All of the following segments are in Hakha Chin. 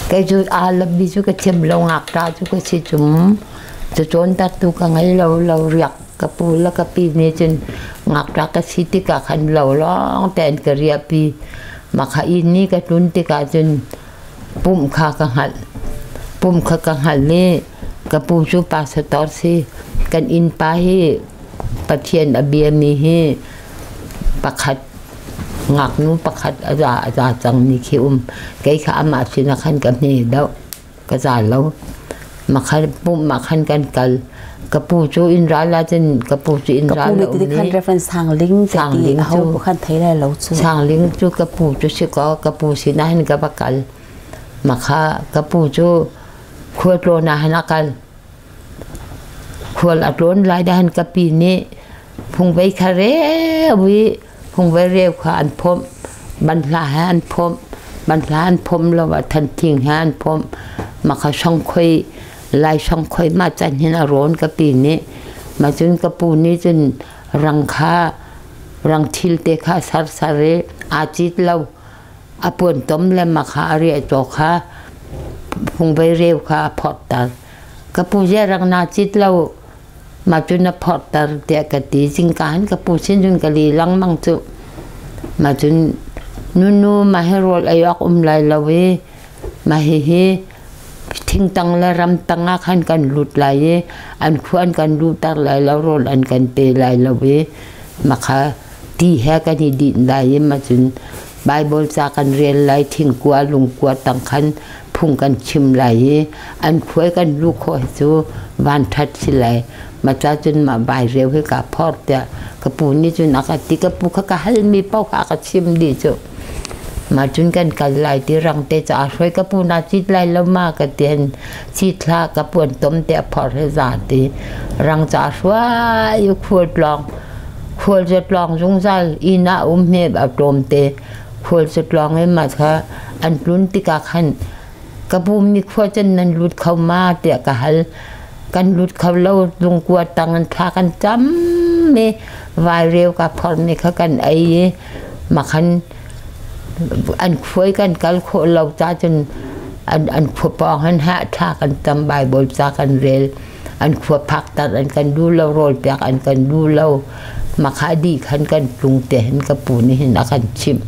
Kei cu aa lammi cu ka thiam lo, ngakṭah cu ka si cum. Cacawn tartu ka ngei lo, lo riak ka pu le ka pi nih cun ngakṭah ka si tikah khan lo lawng te an ka riahpi. Mah kha inn i ka tlun tikah cun pumh kha ka hngalh. Pumh kha ka hngalh i ka pu cu pastor si. Kan innpa hi Pathian a biami hi pakhat ngaknu pakhat a za a za cangmi khi um. Kei kha amah sinah khan ka hme deuh. Ka za lo. Makhan pumh ah khan kan kal. Ka pu cu inn ral ahcun ka pu cu inn ral a um i Reference Sang Ling Sang Ling cu khan thei lai lo cu. Sang Ling cu ka pu cu si kaw ka pu sinah hin ka va kal. Makha ka pu cu khualtlawn ah hin a kal. Khual a tlawn lai dah hin ka pi nih phungvei kha reu i phungvei reu kha an phomh. Banhla he an phomh. Banhla an phomh lo ah thanthing he an phomh. Makha songkhoi lai songkhoi mah can hin a rawn ka pi nih. Mah cun ka pu nih cun rang kha rang thil te kha sarsar i aa cit lo. A puan tom le makha a riah caw kha phungvei reu kha a phorhter. Ka pu ziah rak naa cit lo, mah cu na phorhter tiah ka ti. Zingka hin ka pu sin cun ka li lengmang cu. Mah cun nunu mah hi rawl ei awk um lai lo i mah hihi thingtang le ramtang ah khan kan lut lai i an khua an kan luhter lai lo, rawl an kan pe lai lo i mah kha ti he kan i dinh lai i mah cun Baibal ca kan rel lai, thingkua lungkua tang khan phung kan chim lai i an khuai kan lu khawh hi cu vanṭhat si lai. Mah ca cun mah vai reu hi kaa phor tiah ka pu nih cun a ka ti. Ka pu kha ka halmi paoh kha a ka chim dih cu. Mah cun kan kal lai ti rangte ca a hruai ka pu naa cit lai lo ma ka ti hin cit hlah ka puan tom te a phor hi za ti. Rang ca a hruai i khual tlawng Khual cu tlawng zungzal inn ah um hme a tlawmte. Khual cu tlawng i mah kha an tlun tikah khan ka pummi khua cun nan lut kho ma tiah ka hal. Kan lut kho lo, lungkua tang in thla kan cam i vaireu ka phormi kha kan ei i mah khan an khuai kan kal khawh lo ca cun an khua pawng hin hah thla kan cam Baibal ca kan rel. An khua phak tar an kan duh lo, rawl pek an kan duh lo. Makha dih khan kan tlung te hin ka pu nih hin a kan chimh.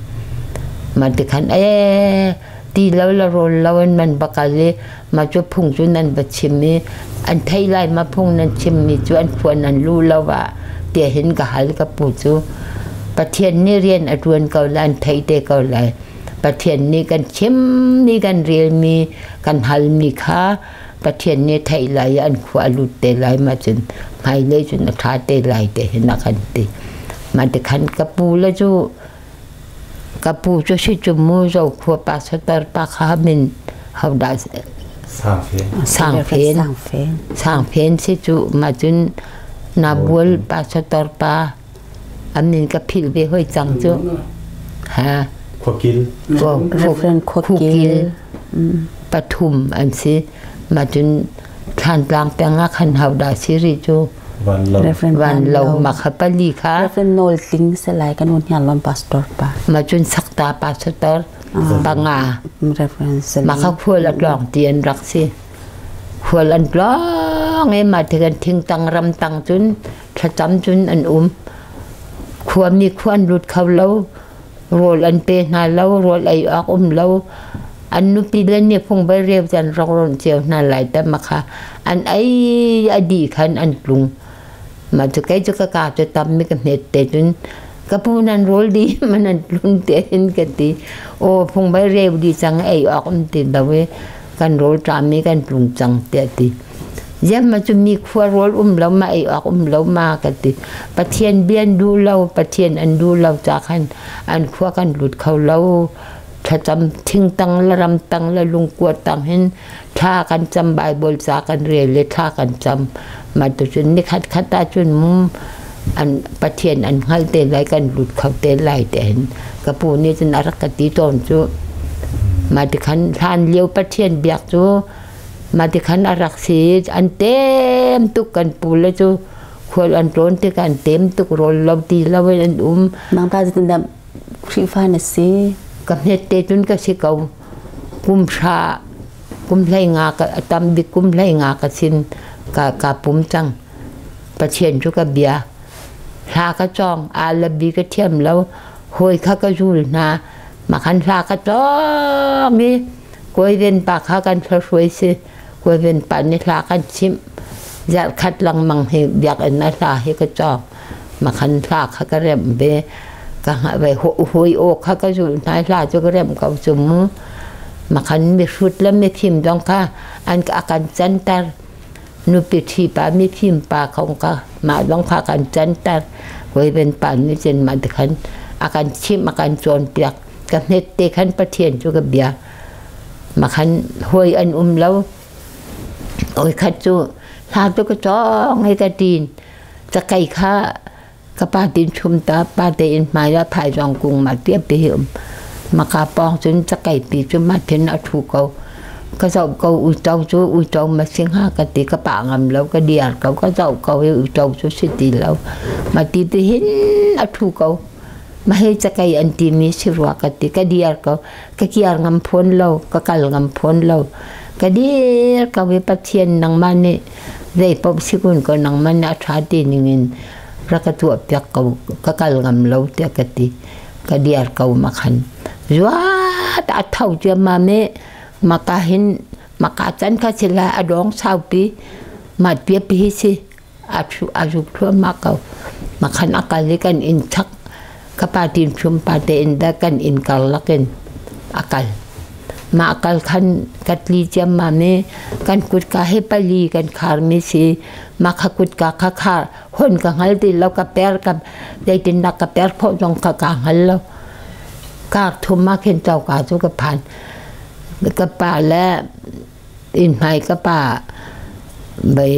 Mah ti khan ee ti lo le rawl lo in man va kal i mah cu phung cu nan va chim i an thei lai ma phung nan chimmi cu an khua nan lu lo ah tiah hin ka hal ka pu cu. Pathian nih rian a ṭuan ko lai, an thei te ko lai. Pathian nih kan chim mi kan relmi kan halmi kha Pathian nih theih lai i an khua a lut te lai ma cun hmailei cun a ṭha te lai te hin a kan ti. Mah ti khan ka pu le cu ka pu cu si cu mu zo khua pa satar pa kha min hodah Sangfen. Sangfen Sangfen si cu mah cun na bual pa satar pa an min ka philh ve hoi cang cu ha Khuakil. Khuakil pathum an si. Mah cun Thlantlang peng ah khan hodah si rih cu? Vanlo. Mah kha pali kha. Reverend Nawl Tling Salai kan un hian lon pastor pa. Mah cun Sakta pastor panga. Reverend Salai. Mah kha khual a tlawng ti an rak si. Khual an tlawng i mah ti kan thingtang ramtang cun thlacam cun an um. Khuami khua an lut kho lo. Rawl an pe hna lo, rawl ei awk um lo. An nupi le nih phungbei reu cu an rak rawnh cio hna lai ta ma kha an ei a dih khan an tlung. Mah cu kei cu ka ka cu tam mi ka hmet te cun ka pu nan rawl dih ma nan tlun te hin ka ti. Aw phungbei reu dih cang ei awk um ti lo i kan rawl ṭam i kan tlung cang tiah ti. Ziah ma cu mi khua rawl um lo ma ei awk um lo ma ka ti. Pathian bia an duh lo, Pathian an duh lo ca khan an khua kan lut kho lo. Thlacam thingtang le ramtang le lungkua tang hin thla kan cam Bible ca kan rel le thla kan cam. Mah tu cun nikhat khat ahcun mu an Pathian an hngal te lai kan lut kho te lai te hin ka pu nih cun a rak ka ti tawn cu. Mah ti khan hlan lio Pathian biak cu Mah ti khan a rak si i an tem tuk kan pu le cu khual an tlawn tikah an tem tuk rawl lo ti lo in an um. Nang ta zeitindah Khrihfa na si? Ka hmet te cun ka si ko. Kum hra Kum hlei nga ka tam bik kum hlei nga ka sin ka ka pum cang. Pathian cu ka bia. Hla ka cawng, alabi ka thiam lo. Hawi kha ka zul hna. Makhan hla ka cawng i kawiven pa kha kan hruai si. Kawiven pa nih hla kan chimh. Zarh khat lengmang hi biakinn ah hla hi ka cawng. Makhan hla kha ka remh ve. Ka ve hawi aw kha ka zulh hna i hla cu ka remh ko cu mu. Makhan mihrut le mifim zong kha an a kan canter. Nupi ṭhi pa mifim pa kong kha mah zong kha kan canter. Kawiven pa nih cun mah ti khan a kan chimh a kan cawnpiak. Ka hmet te khan Pathian cu ka bia. Makhan hawi an um lo. Oi khat cu hla tu ka cawng hei ka ṭin. Cakei kha ka pa tin chum ta pa tein hmai ah phaizawng kung ma tia pi hi um. Maka pawng cun cakei pi cu ma thin a thu ko. Ka zoh ko uico cu uico ma singha ka ti ka pa ngam lo ka diar ko ka zoh ko i uico cu si ti lo. Ma ti ti hin a thu ko. Ma hei cakei an timi si rua ka ti ka diar ko. Ka kiar ngam phone lo ka kal ngam phone lo. Ka dir ko i Pathian nangmah nih zei paoh si kun ko nangmah nih a ṭha ti ningin rak ka tuahpiak ko ka kal ngam lo tiah ka ti ka diar ko ma khan zuat a tho ciammam i maka hin maka can kha si lai a dawng saupi ma piapi hi si a thu a zuk thluahmah ko ma khan a kal i kan inn chak ka pa tin chum pa te in da kan inn karlak in a kal mah kal khan ka tli ciammam i kan kutka hi pali kan kharmi si mah kha kutka kha khar hon ka hngal ti lo ka per ka zeitindah ka per khawh zong kha ka hngal lo kar thum ah khin coka cu ka phan ka pa le inn hmai ka pa bei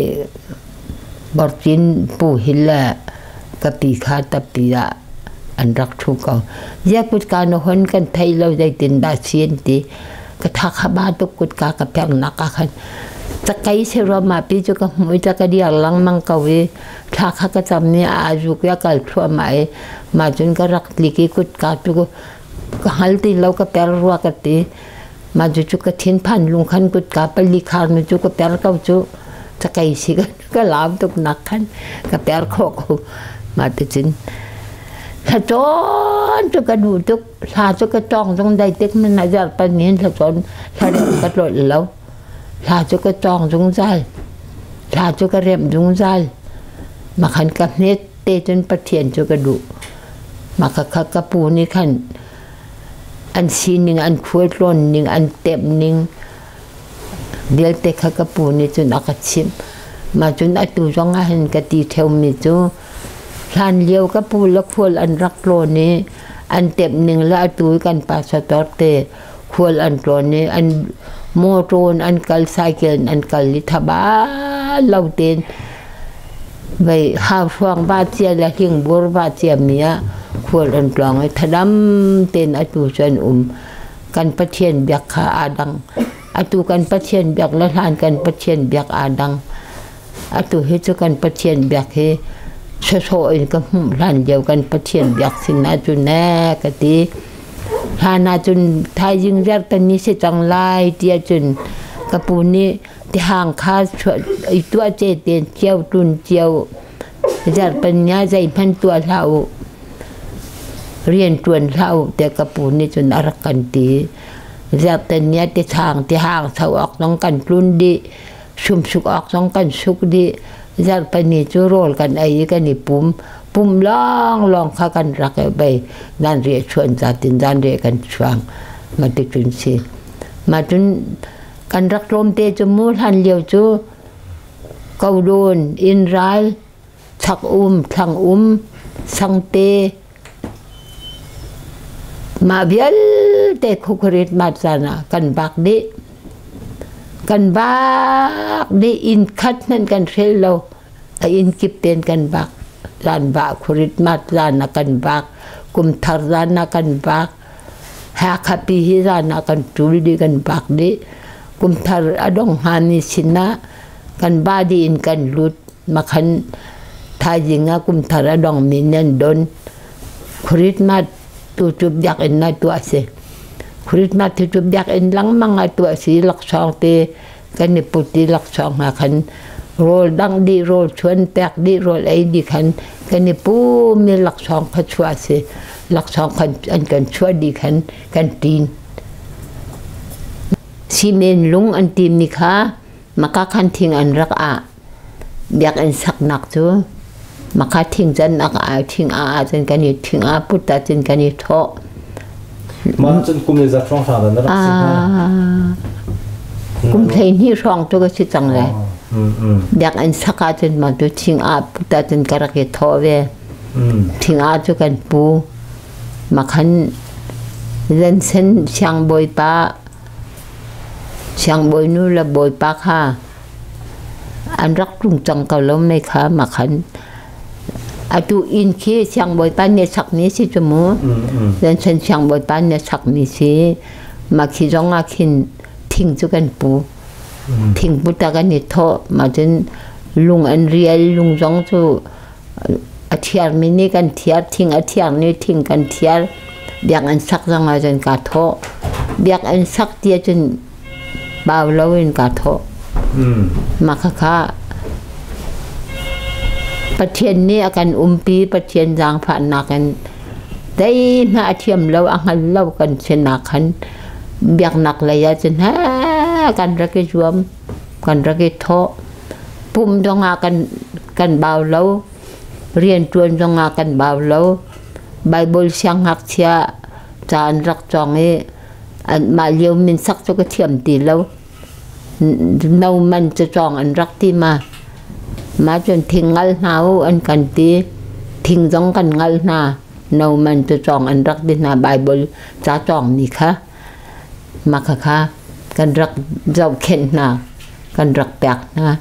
borcin pu hin le ka pi kha tappi ah an rak ṭhu ko. Ziah kutka na hon kan thei lo zeitindah si an ti. Ka tha kha ba tuk kutka ka peknak ah khan cakei si rua mah pi cu ka hmuh i ka dir lengmang ko i thla kha ka cam i a zuk i a kal thluahmah i mah cun ka rak tlik i kutka cu ka hngal ti lo ka per rua ka ti. Mah cucu ka thinphan lungkhan kutka pali khar nu cu ka per ko cu cakei si ka lau tuk nak khan ka per khawh ko. Mah ticun thlacawn cu ka duh tuk hla cu ka cawng zong dai tik man a zarh pan hin thlacawn hla ka tlolh lo hla cu ka cawng zungzal hla cu ka remh zungzal makhan ka hmet te cun Pathian cu ka duh maka kha ka pu nih khan an sining an khualtlawn ning an temh ning vialte kha ka pu nih cun a ka chimh mah cun atu zong ah hin ka ti ṭheumi cu hlan lio ka pu le khual an rak tlawn i an temh ning le atu i kan pastor te khual an tlawn i an motor in an kal cycle in an kal i thaba lo tein vei hauhruang va cia le hingbur va cia mi ah khual an tlawng i thadam tein atu cu an um kan Pathian biak kha aa dang atu kan Pathian biak le hlan kan Pathian biak aa dang atu hi cu kan Pathian biak hi sawsawh in ka hmuh hlan lio kan Pathian biak sin ahcun ne ka ti hlan ahcun thaizing vialte ni si cang lai ti ahcun ka pu nih tihang kha i tuah ce tein cio tun cio zarhpanya zeihmanh tuah hlah u rian ṭuan hlah u tiah ka pu nih cun a rak kan ti zarhpanya tihang tihang tho awk zong kan tlun dih sumsuk awk zong kan suk dih zarhpani cu rawl kan ei i kan i pum pum lawnglawng kha kan rak i bei zanriah chuan zatin zanriah kan chuang ma ti cun si ma cun kan rak tlawmte cu mu hlan lio cu Kodun, Innral, Chak um, Thlang um, Sangte, mah vialte khuakhuarit mah caan ah kan bak dih. Kan bak dih inn khat hmanh kan hrel lo. A inn kip tein kan bak. Zan ba khuarit mat zan ah kan bak. Kum thar zan ah kan bak. Hakha pi hi zan ah kan ṭul dih kan bak dih. Kum thar a dong hnga ni sin ah kan ba dih in kan lut. Makhan thaizing ah kum thar a dong mi nan don. Christmas tu cu biakinn ah tuah si. Christmas hi cu biakinn lengmang ah tuah si laksawng te kan i put i laksawng hna khan rawl dangh dih rawl chuan pek dih rawl ei dih khan kan i pum i laksawng kha chuah si laksawng khan an kan chuah dih khan kan ṭin. Simen lung an timi kha maka khan thing an rak ah. Biakinn saknak cu maka thing can ak ah thing a ahcun kan i thing a put ahcun kan i thawh. Mah cun kum le zat hrawng hrawng na rak si hnga. Kum 12 hrawng cu ka si cang lai. Biakinn sak ahcun mah cu thing a put ahcun ka rak i thawh ve. Thing a cu kan pu. Makhan Zensen siangbawipa siangbawinu le bawipa kha an rak tlung cang ko lo mei kha mah khan atu inn khi siangbawipa nih a sakmi si cu mu Johnson siangbawipa nih a sakmi si mah khi zong ah khin thing cu kan pu thing put ah kan i thawh mah cun lung an rial lung zong cu a thiarmi nih kan thiar thing a thiar nih thing kan thiar biakinn sak zong ah cun kaa thawh biakinn sak ti ahcun bau loin kaa thawh mah khakha Pathian nih a kan umpi Pathian zaangfahnak in zeihmanh a thiam lo a hngal lo kan sinak khan biaknak lei ah cun kan rak i zuam kan rak i thawh pum zongah kan kan bau lo rianṭuan zongah kan bau lo Baibal siangngakchia ca an rak cawng i mah lio min sak cu ka thiam ti lo no man cu cawng an rak ti ma mah cun thing ngal hna u an kan ti thing zong kan ngal hna no man cu cawng an rak ti hna Baibal ca cawng mi kha mah khakha kan rak zohkhenh hna kan rak pek hna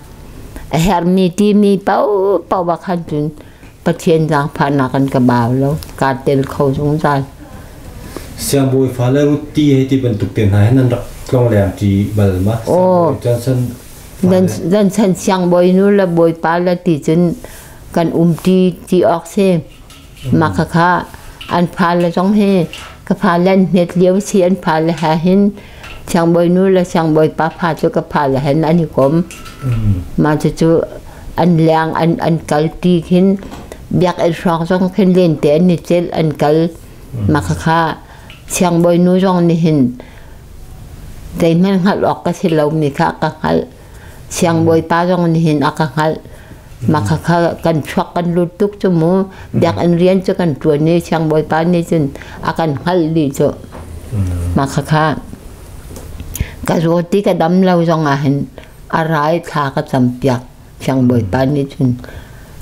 a herhmi timi paohpaoh ah khan cun Pathian zaangfahnak an ka bau lo kaa tel kho zungzal. Siangbawi fale Ruth hei ti bantuk te hna hin an rak tlongleng ṭi bal ma? Aw. Johnson Johnson siangbawi nu le bawipa le ti cun kan um ṭi ti awk si. Mah khakha an fale zong hi ka fale an hmet lio si an fale he hin siangbawi nu le siangbawi pa fa cu ka fale hen an i kom. Mah cucu an leng an kal ti khin biakinn hrawng zong khin lente an i celh an kal. Mah khakha siangbawi nu zong nih hin zeihmanh hngalh awk ka si lomi kha ka hngalh. Siangbawipa zong nih hin a ka hngalh. Mah khakha kan chuak kan lut tuk cu mu. Biakinn rian cu kan ṭuan i siangbawipa nih cun a kan hngalh dih cu. Mah khakha ka zaw ti ka dam lo zong ah hin a rai thla ka campiak siangbawipa nih cun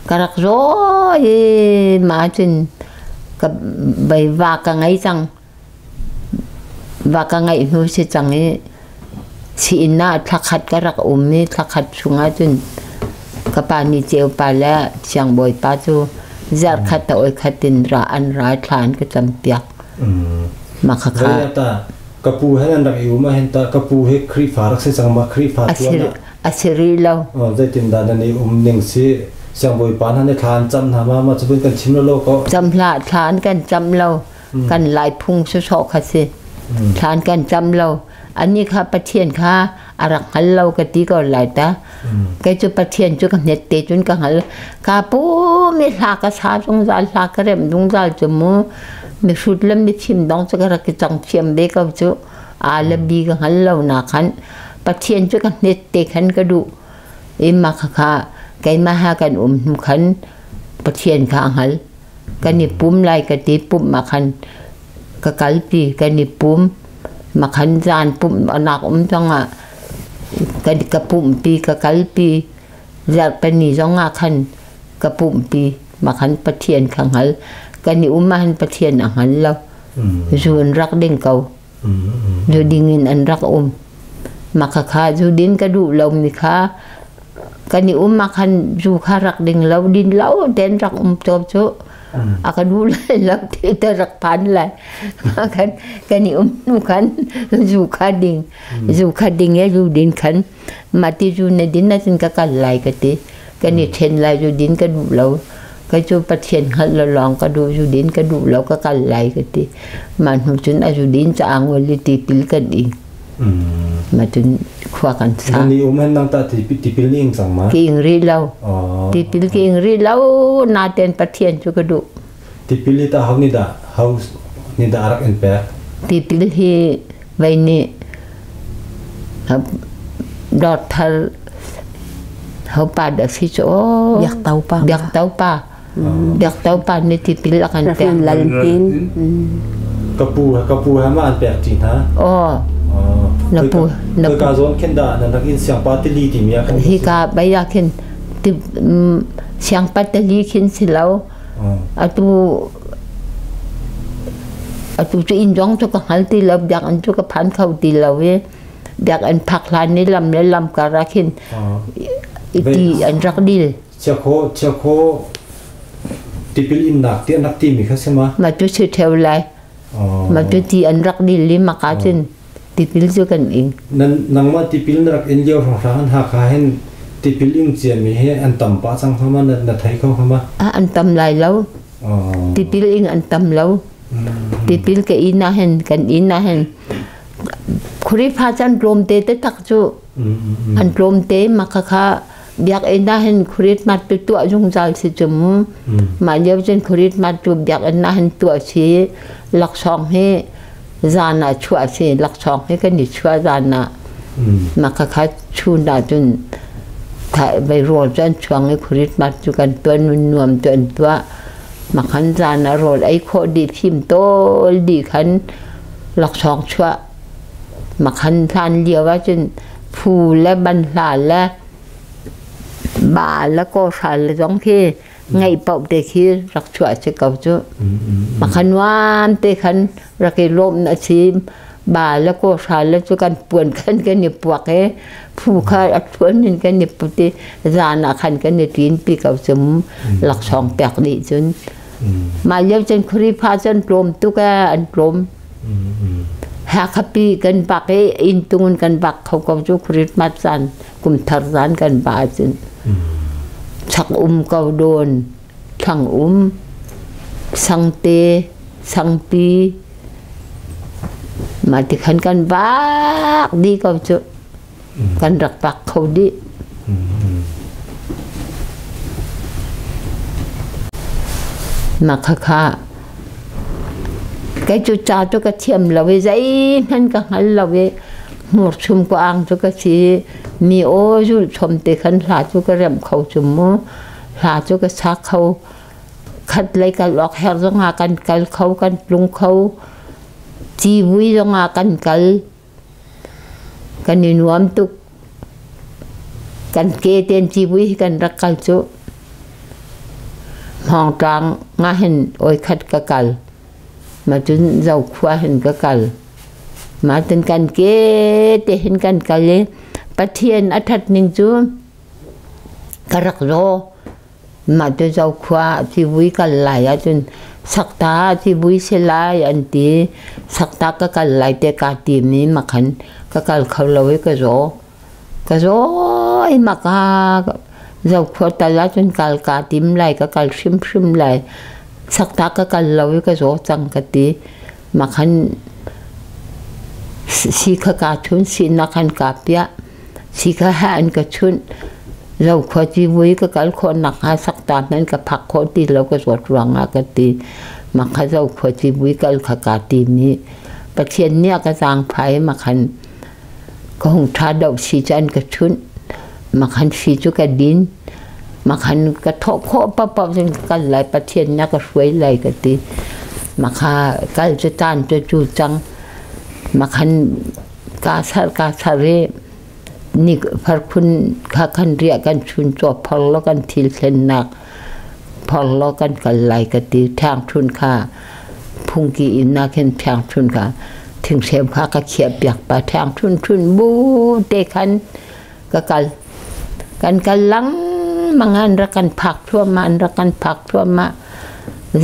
ka rak zaw i mah cun ka bei va ka ngei cang. Va ka ngeih hnu si cang i sii-inn ah thlakhat ka rak um i thlakhat chungah cun ka pa nih ceupa le siangbawipa cu zarhkhat a oi khat in ra an ra thla an ka campiak. Mah khakha. Ka pu he nan rak i um ahhin tah ka pu hi Khrihfa rak si cang ma Khrihfa tuan ah a si rih lo. Zeitindah nan i um ning si siangbawipa hna nih thla an cam hna ma ma cu kan chim lo ko. Cam hlah thla an kan cam lo. Kan Lai phung sawsawh kha si. Thlan kan cam lo. Ani kha Pathian kha a rak hngal lo ka ti ko lai ta. Kei cu Pathian cu ka hnet te cun ka hngal. Ka pu mi hla ka sa zungzal hla ka remh zungzal cu mu. Mi hrut le mi chim dong cu ka rak i cang thiam ve ko cu. A le bi ka hngal lo na khan. Pathian cu ka hnet te khan ka duh. Ima kha kha keimah ha kan um hnu khan Pathian kha a hngal. Kan i pum lai ka ti pumh ah khan ka kalpi kan i pum mah khan zan pumh nak um zongah kan ka pumhpi ka kalpi zarhpini zongah khan ka pumhpi mah khan Pathian kha hngal kan i um ahhin Pathian a hngal lo zu an rak ding ko zu ding in an rak um mah khakha zu din ka duh lomi kha kan i um ah khan zu kha rak ding lo din lo ten rak um cawp cu a ka duh lai lo ti te rak phan lai kan kan i um nu khan zu kha ding zu kha ding e zu din khan ma ti zu ne din na cun ka kal lai ka ti kan i then lai zu din ka duh lo Kei cu Pathian hngalh lo lawng ka duh, zudin ka duh lo, ka kal lai ka ti. Mah hnu cun a zudin ca aa ngol i tipil kan ing. Mah cun khua kan sa. Nan i um hen nang tah tipil ni ing cang ma? Ki ing rih lo. Tipil ki ing rih lo naten Pathian cu ka duh. Tipil hi tah ho nih dah ho nih dah a rak in pek? Tipil hi vei nih dawt thar ho pa dah si cu aw Biak To pa. Biak To pa. Biak To pa nih tipil a kan pek. Lal Hnin. Ka pu he ma an pek ṭi hna? Aw. Na pu na pu ka zawn khin dah nan rak in siangpa tili timi ah khan hi ka bai ah khin siangpa tili khin si lo. Atu atu cu inn zong cu ka hngal ti lo, biakinn cu ka phan kho ti lo i biakinn phak hlan i lam le lam kar ah khin i ti an rak dil. Chiakhaw tipil innak ti an rak timi kha si ma? Mah cu si ṭheo lai. Mah cu ti an rak dil i maka cun tipil cu kan ing. Nangmah tipil na rak in lio hrawnghrang an Hakha hin tipil ing ciami hi an tam pah cang hnga ma na thei kho hnga ma? An tam lai lo. Tipil ing an tam lo. Tipil ka in ah hin kan in ah hin Khrihfa cu an tlawmte te tak cu an tlawmte ma khakha biakinn ah hin Christmas tu tuah zungzal si cu mu. Mah lio cun Christmas cu biakinn ah hin tuah si laksawng hi zan ah chuah si laksawng hi kan i chuah zan ah mah khakha chun ah cun vei rawl cu an chuang i Christmas cu kan tuan nuam cu an tuah mah khan zan ah rawl ei khawh dih fim tawl dih khan laksawng chuah mah khan hlan lio ah cun phu le banhla le ba le kawhra le zong khi ngeih paoh te khi rak chuah si ko cu. Makha nuam te khan rak i lawm na si. Ba le kawhra le cu kan puan khan kan i puak i phu kha a thuan in kan i put i zan ah khan kan i ṭin pi ko cu laksawng pek dih cun. Mah lio cun Khrihfa cu an tlawm tuk ee, an tlawm. Hakha pi kan bak i inn tung in kan bak kho ko cu Christmas zan kum thar zan kan ba ahcun chak um ko dawn thlang um sangte sangpi mah ti khan kan bak dih ko cu kan rak bak kho dih. Mah khakha kei cu ca cu ka thiam lo i zeihmanh ka hngal lo i hmurchum ka ang cu ka si mi aw zulh chom te khan hla cu ka remh kho cu mu hla cu ka sa kho khat lei kal awk herh zongah kan kal kho kan tlung kho civui zongah kan kal Kan i nuam tuk. Kan ke tein civui hi kan rak kal cu. Hmawngtlang nga hin oi khat ka kal. Ma cun Zokhua hin ka kal. Ma cun kan ke te hin kan kal i Pathian a ṭhat ning cu ka rak zaw. Mah cu Zokhua civui kal lai ahcun Sakta civui si lai an ti. Sakta ka kal lai te kaa tim i makhan ka kal kho lo i ka zaw. Ka zaw i maka Zokhua tal ahcun kal kaa tim lai, ka kal hrimhrim lai. Sakta ka kal lo i ka zaw cang ka ti. Makhan si kha kaa chun, sinak han kaa piah. Si kha ha an ka chunh. Zokhua civui ka kal khawh nakhnga sakta hmanh ka phak khawh ti lo ka zawt ruangah ka ti. Makha zokhua civui kal kha kaa tim i Pathian nih a ka zaangfah i makhan ka hung ṭha deuh si cu an ka chunh. Makhan si cu ka din. Makhan ka thawh khawh paohpaoh cun ka kal lai Pathian nih a ka hruai lai ka ti. Makha kal cu caan cu cu cang. Makhan kaa sarh kaa sarh i ni farkhun kha kan riah kan chun caw phor law kan thil thlennak phor law kan kal lai ka ti ṭhangṭhun kha phungki inn ah khin ṭhangṭhun kha thinghrem kha ka khiah piak pa ṭhangṭhun ṭhun bu te khan ka kal kan kal lengmang an rak kan phak thluahmah an rak kan phak thluahmah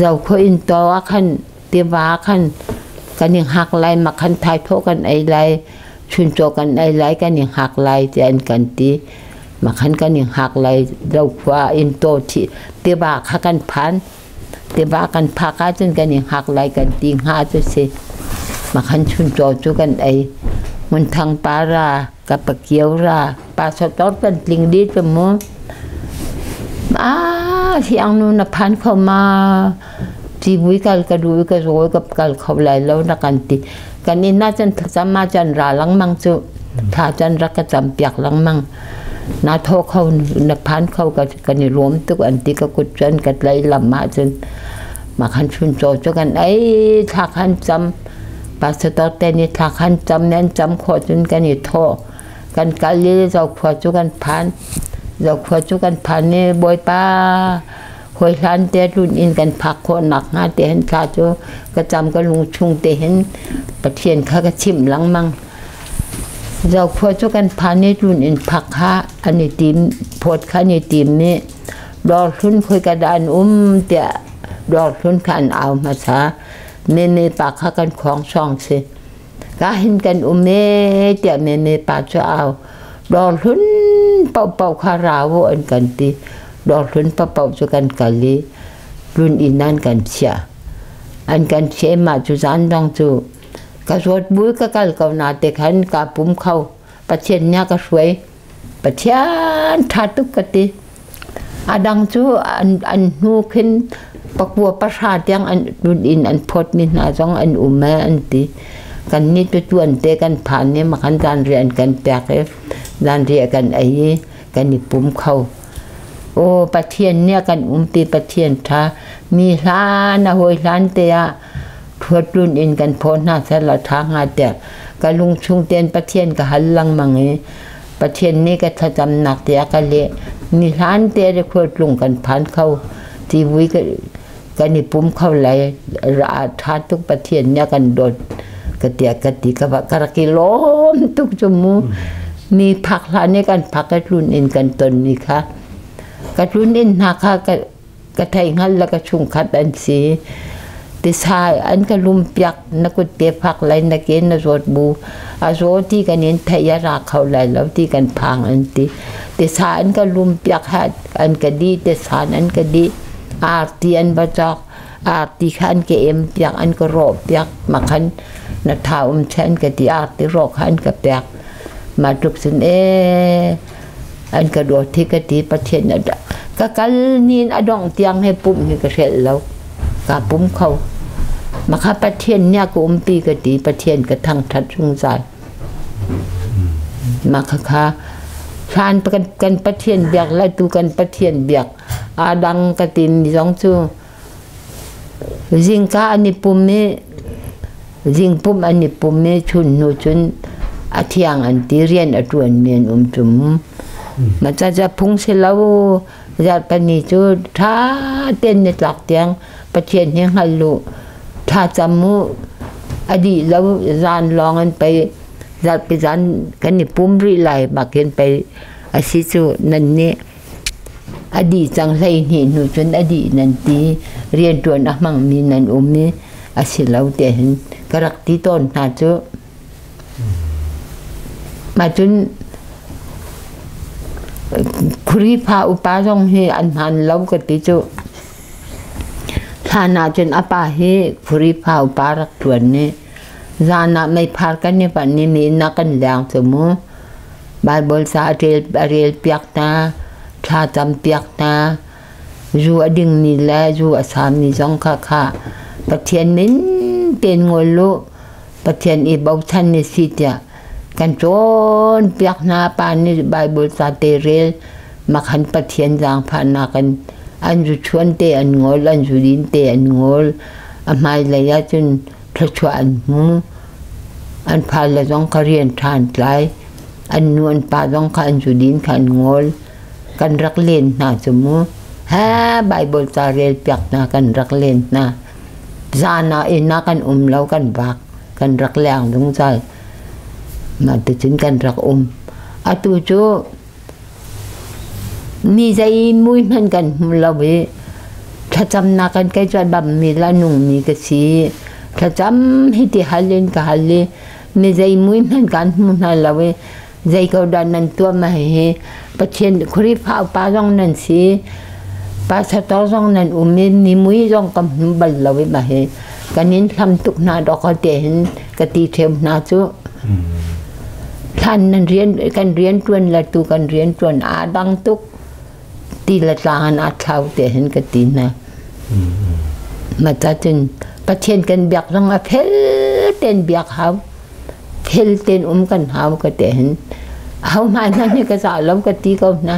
Zokhua inn taw ah khan tiva khan kan i hngak lai ma khan thaithawh kan ei lai chuncaw kan ei lai kan i hngak lai tiah an kan ti. Makhan kan i hngak lai Zokhua in taw thi tiva kha kan phan. Tiva kan phak ahcun kan i hngak lai kan ti hnga cu si. Makhan chuncaw cu kan ei. Hmunthang pa ra, ka pakio ra, pa sator kan tling dih cu mu. Ah, siangnu na phan kho ma? Civui kal ka duh i ka zawi ka kal kho lai lo na kan ti. Kan inn ah cun thlacam ah cun ra lengmang cu. Thla cun rak ka cam piak lengmang. Na thaw kho na phan kho ka kan i lawm tuk an ti ka kut cun ka tlai lam ah cun makhan chuncaw cu kan ei thla khan cam pastor te nih thla khan cam nan cam khawh cun kan i thawh kan kal i zokhua cu kan phan zokhua cu kan phan i bawipa hawi hlan te tlun in kan phak khawh nak hnga te hin thla cu ka cam ka lung chung te hin Pathian kha ka chimh lengmang Zokhua cu kan phan i tlun inn phak kha an i tim, phawt kha an i tim i dawrhlun khoika dah an um tiah dawrhlun kha an au hmasa. Meme pa kha kan khawng sawng si. Ka hin kan um ee tiah meme pa cu au. Dawrhlun paohpaoh kha ra u an kan ti. Dawrhlun paohpaoh cu kan kal i tlun inn an kan chiah. An kan chiah i mah cu zan dang cu Ka zawt bu ka kal ko na te khan ka pum kho. Pathian nih a ka hruai. Pathian ṭha tuk ka ti. A dang cu an hnu khin pakua pahra tiang an in an phawt mi hna zong an um e an ti. Kan nih tu tuan te kan phan i makhan zanriah an kan pek i zanriah kan ei i kan i pum kho. Aw Pathian nih a kan umpi Pathian ṭha mi hlan a hawi hlan te ah Thuatlun in kan phaw hna sehla ṭha hnga tiah ka lungchung tein Pathian ka hal lengmang i Pathian nih ka thlacamnak te a ka leh. Ni hlan te le khualtlung kan phan kho. Civui kan i pum kho lai. Ra ṭha tuk Pathian nih a kan dawt ka tiah ka ti ka va ka rak i lawm tuk cu mu. Mi phak hlan i kan phak i tlun in kan ton mi kha ka tlun inn hna kha ka thei hngal le ka chungkhat an si. Tisa an ka lum piak na kut te phak lai na ke na zawt bu a zaw ti kan in thei a ra kho lai lo ti kan phang an ti. Tisa an ka lum piak ha an ka di tisan an ka di arti an va cawk arti kha an ka em piak an ka rawh piak makhan na tha um che an ka ti arti rawh kha an ka pek ma tluk cun ee an ka dawt hi ka ti Pathian ka kal nin a dongh tiang he pumh hi ka hrelh lo ka pum kho makha Pathian nih a ka umpi ka ti Pathian ka thangthat zungzal makha kha hlan kan Pathian biak le tu kan Pathian biak a dang ka tin zong cu zingka an i pum i zingpum an i pum i chun hnu cun a thiang an ti rian a ṭuanmi an um cu. Mah caah phung si lo zarhpini cu ṭha tein nitlak tiang Pathian hi hngal u thla cam u a dih lo zan lawng in pei zarhpi zan kan i pum rih lai bakin pei a si cu nan nih A dih cang 12 hnu cun a dih nan ti. Rianṭuan a hmangmi nan um i a si lo tiah hin ka rak ti tawn hna cu. Mah cun Khrihfa upa zong hi an hmaan lo ka ti cu. Hlan ah cun a pa hi Khrihfa upa rak ṭuan i zan ah meipar kan i panh i mi inn ah kan leng cu mu. Baibal ca a rel piak hna, thla cam piak hna, zu a dingmi le zu a sami zong kha kha Pathian min tein ngol u, Pathian i bochan ni si tiah kan cawnpiak hna. Pa nih Baibal ca te rel, makhan Pathian zaangfahnak in an zu chuan te an ngol, an zu din te an ngol. A hmailei ahcun thluachuah an hmu. An fale zong kha rian ṭha an tlai. An nu an pa zong kha an zudin kha an ngol. Kan rak len hna cu mu. Ha Baibal ca rel piak hna kan rak len hna. Zan ah inn ah kan um lo kan vak. Kan rak leng zungzal. Mah ticun kan rak um. Atu cu mi zei mui hmanh kan hmu lo i thlacamnak kan kei cu a dammi le a nungmi ka si. Thlacam hi ti hal in ka hal i mi zei mui hmanh kan hmu hna lo i Zei ko dah nan tuah ma hihi Pathian Khrihfa upa zong nan si, pastor zong nan um i ni mui zong ka hmu bal lo i ma hi kan in hlam tuk hna dawk te hin ka ti ṭheu hna cu. Hlan nan rian kan rian ṭuan le tu kan rian ṭuan aa dang tuk ti le tlang in aa thlau te hin ka ti hna. Ma ta cun Pathian kan biak zong a fel ten biak hau. Fel ten um kan hau ka te hin. Ho hmai hmanh hi ka za lo ka ti ko hna.